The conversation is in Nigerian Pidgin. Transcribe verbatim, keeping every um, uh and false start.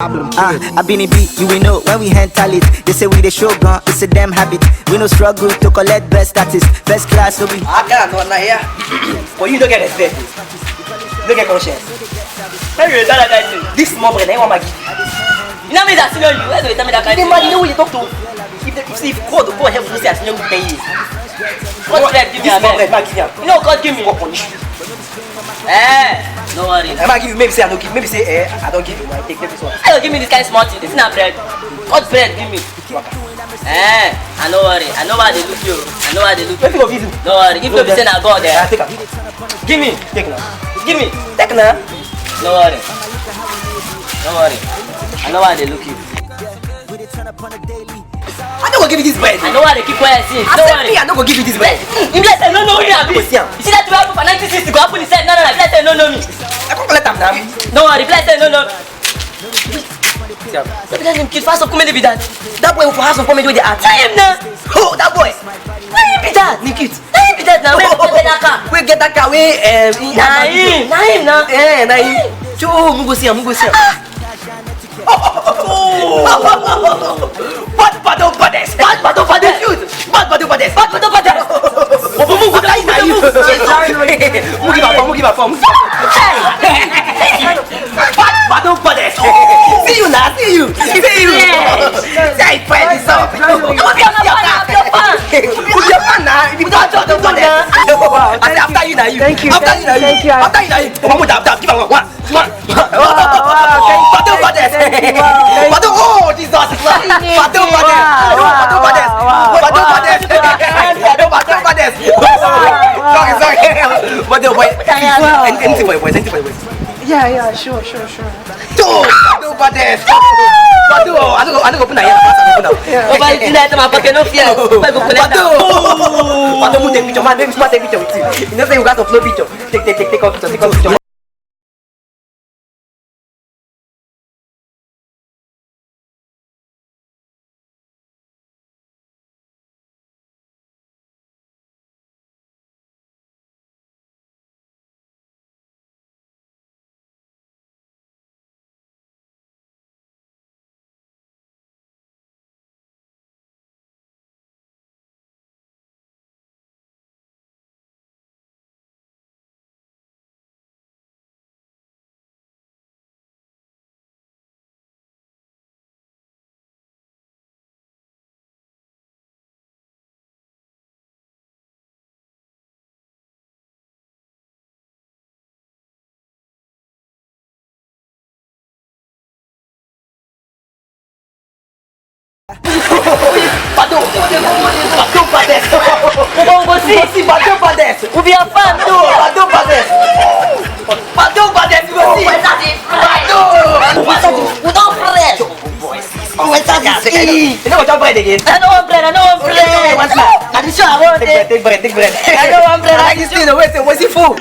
Ah, I been a beat, you will know when we handle it. They say we the show gun, it's a damn habit. We no struggle to collect best artist, best class, so we. I can't know now here. But you don't get respect. You don't get conscience. Tell you that that thing. This small brother, I want Maggie. You know me that senior you. Why do you tell me that kind of thing? Maggie, you know what you talk to? If the, if, if God, God help you, say I senior you ten years. What bread give me? This small bread, Maggie, yeah. You know God give me. God punish you. Eh, no worry. Am I give you? Maybe say I don't give. Maybe say eh, I don't give you. I take this one. I don't give me this kind of small thing. This is not bread. What bread give me? Eh, I no worry. I know why they look you. I know why they look you. Where you go give you? No worry. If no be say na God, eh. Ah, take am. Give me. Take now. Give me. Take now. No worry. No worry. I know why they look you. I no go give you this bread. I know why they keep quiet since. I no say worry. Me, I no go give you this bread. Mm, you be like say no know me, abi? You see that thing wey happen for nineteen sixty go happen inside. No, no, no. Be like say no know me. I come collect am now. No worry. Be like say no know. See am. No be that Nim Cute for House of Comedy be that. That boy for House of Comedy wey dey act. Na him na. Oh, that boy. Na him be that. Nim Cute. Na him be that na. Wey get that car. Wey get that car. Wey um. Na him. Na him na. Eh, na him. Cho, mu go see am. Mu go see am. Bad Bado Baddest! Bad Bado Baddest! Bad Bado Baddest! Bad Bado Baddest! Open move, open move, move. Move give am phone, move give am phone. Bad Bado Baddest! See you now, see you, see you. Say I find this up. Come on, come on, come on. Put your phone now. If you don't talk to Baddest, I say after you now, you. Thank you, after you now, you. Thank you. After you now, you. Open move, dab, dab, give am one. Wow, wow, thank you, Bado Baddest. Thank you, wow, thank you. Bado, oh, Jesus. Bado Baddest. Wow, wow, Bado Baddest. Wow, Bado wow, Baddest. Wow, wow. Bado Baddest. Sorry, sorry. Bado, boy. Wow. Anything for your boys, anything for your boys. Yeah, yeah, sure, sure, sure. Yo, Bado Baddest. Bado, I no go, I no go open that here. I no go open that. Yeah. Oh, but you let my pocket no fear. Bado. Bado, move take picture, man. Make me take picture with you. You know say you got to flow picture. Take, take, take, take off picture, take off picture. Bado, Bado Baddest. We go see. We go see Bado Baddest. We be a fan too. Bado Baddest. Bado Baddest. We go see. Bado. We don fresh. Oh, wait, that's it. You know what your bread again? I don't want bread. I don't want bread. Are you sure I want it? Take bread, take bread, take bread. I don't want bread. I like this thing. Wait, wait, wait, food.